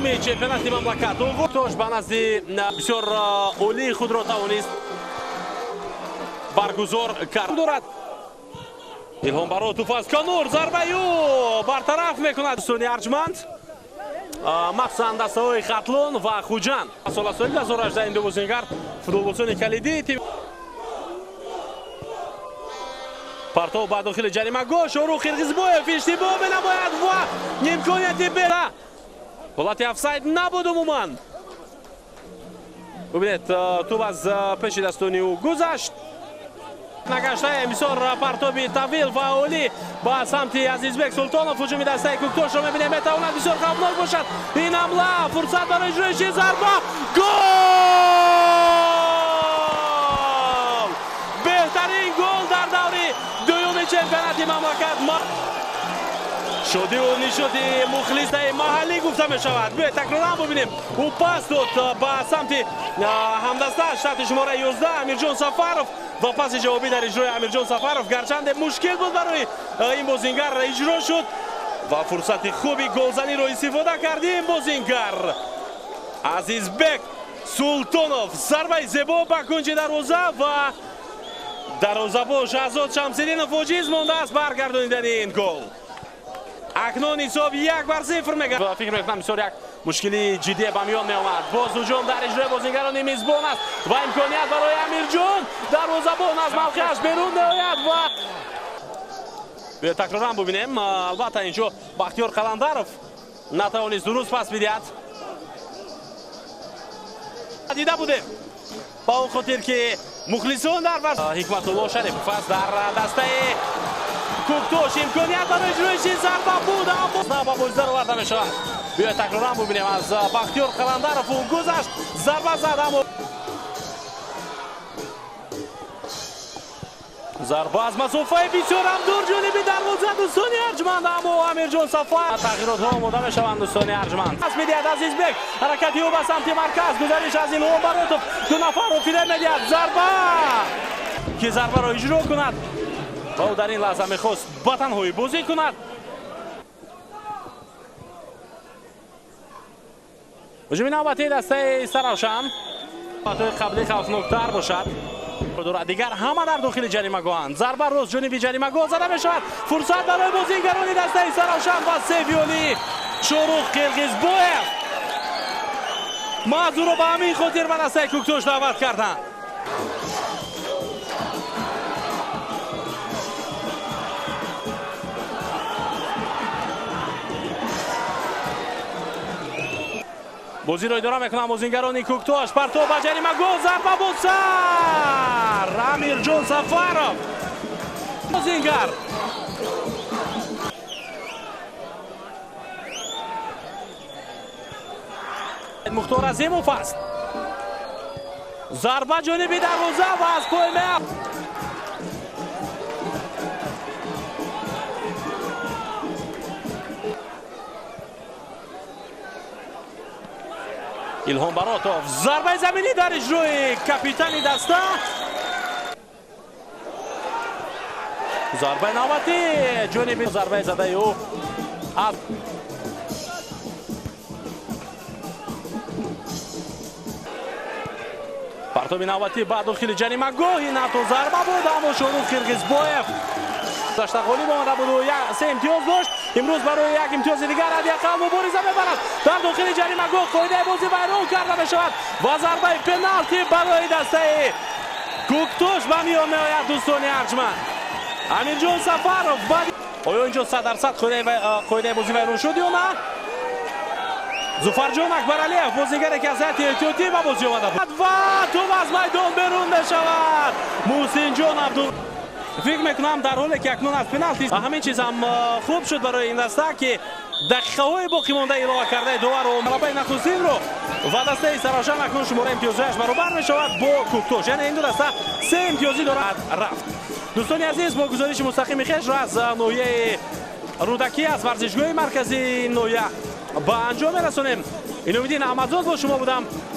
дуюми чемпионати мамлакат. Тош ба назди бисёр олии худро тавонист баргузор кард. Дорад Илҳом Баротов аз канор зарбаи ӯ бартараф мекунад. Дӯстони арҷманд, махсусан дастаҳои Хатлон ва Хуҷанд. Сола соли 2018 ин ду бозингар футболбозони калидии тим. Партов ба дохили ҷаримагоҳ, Шоҳрух Қирғизбоев иштибоҳ менамояд ва имконияти бера. Ҳолати офсайд набуд умуман. Бубинед, тӯб аз пеши дастони ӯ гузашт. Нагаштаем бисёр партоби тавил ва олӣ ба самти Азизбек Султонов. Ҳуҷуми дастаи Кӯктошро мебинем, метавонад бисёр хавфнок бошад. Ин ҳамла фурсат барои иҷроиши зарба. Гол! Беҳтарин гол дар даври дуюми чемпионати мамлакат. Шодиву нишоти мухлисаи маҳаллӣ гуфта мешавад. Биёед такроран бубинем. Ӯ пас дод ба самти ҳамдастааш таҳти шумораи 11 Амирҷон Сафаров ва паси ҷавобӣ дар иҷрои Амирҷон Сафаров гарчанде мушкил буд барои ин бозингар иҷро шуд ва фурсати хуби голзаниро истифода кард ин бозингар. Азизбек Султонов зарбаи зебо ба кунҷи дарвоза ва дарвозабон Шаҳзод Шамсиддинов оҷиз мондааст баргардонидани ин гол. Акнун ҳисоб 1-0 мегардад. Фикр мекунам бисёр як мушкили ҷиддие ба миён меомад. Боз ҳуҷум дар иҷрои бозингарони мизбон аст ва имконият барои Амирҷон. Дарвозабон аз мавқеаш берун меояд ва биё такроран бубинем. Албатта инҷо Бахтиёр Қаландаров натавонист дуруст пас бидиҳад. Дида будем ба он хотир ки мухлисон дар Ҳикматулло Шарипов аст дар дастаи Кӯктош. Имконият барои иҷроиши зарба буд, аммо ба бозӣ дароварда мешавад. Биёед такроран бубинем. Аз Бахтиёр Қаландаров ӯ гузашт, зарба зад, аммо зарба аз масофаи бисёрам дур ҷониби дарвоза. Дӯстони арҷманд, аммо Амирҷон Сафар. Тағйиротҳо омода мешаванд дӯстони арҷманд. Пас медиҳад Азизбек, ҳаракати ӯ ба самти марказ, гузариш аз Илҳом Баротов, ду нафарро фиреб медиҳад. Зарба ки зарбаро иҷро кунад ва ӯ дар ин лаҳза мехост ба танҳоӣ бозӣ кунад. Ҳуҷуми навбатии дастаи Саравшан ҳолатҳои қаблӣ хавфноктар бошад. Дигар ҳама дар дохили ҷаримагоҳанд. Зарба рост ҷониби ҷаримагоҳ зада мешавад. Фурсат барои бозингарони дастаи Саравшан ва севиёли Шоҳрух Қирғизбоев. Маҳз ӯро ба ҳамин хотир ба дастаи Кӯктош даъват карданд. Бозиро идора мекунанд бозингарони Кӯктош. Партов ба ҷаримагоҳ, зарба бо сар. Амирҷон Сафаров бозингар. Мухтор Азимов аст. Зарба ҷониби дарвоза ва аз пой меафтад. Илҳом Баротов зарбаи заминӣ дар иҷрои капитани даста. Зарбаи навбатӣ ҷониби зарбаи задаи ӯ аз партоби навбатӣ ба дохили ҷаримагоҳ. Ин ҳатто зарба буд, аммо Шоҳрух Қирғизбоев гузашта ғолиб омада буду 3 имтиёз дошт. Имрӯз барои як имтиёзи дигар ҳадди ақал мубориза мебарад. Дар дохили ҷаримагоҳ қоидаи бозӣ вайрон карда мешавад ва зарбаи пеналти барои дастаи Кӯктош ба миён меояд. Дӯстони арҷманд, Амирҷон Сафаров. Оё инҷо 100% қоидаи бозӣ вайрон шуд ё на? Зуфарҷон Акбаралиев, бозигаре ки аз ҳайати эҳтиётӣ ба бозӣ омада буд ва тӯб аз майдон берун мешавад. Муҳсинҷон Абдул фикр мекунам дар ҳоле ки акнун аз пеналти ҳамин чиз ҳам хуб шуд барои ин даста ки дақиқаҳои боқимонда илова кардаи доварро ғалабаи нахустинро ва дастаи Саравшан акнун шумораи имтиёзҳояш баробар мешавад бо Кӯктош. Яъне ин ду даста 3 имтиёзӣ дорад. Рафт. Дӯстони азиз, бо гузориши мустақими хешро аз ноҳияи Рӯдакӣ аз варзишгоҳи марказии ноҳия ба анҷом мерасонем. Иноиддин Аҳмадзод бо шумо будам.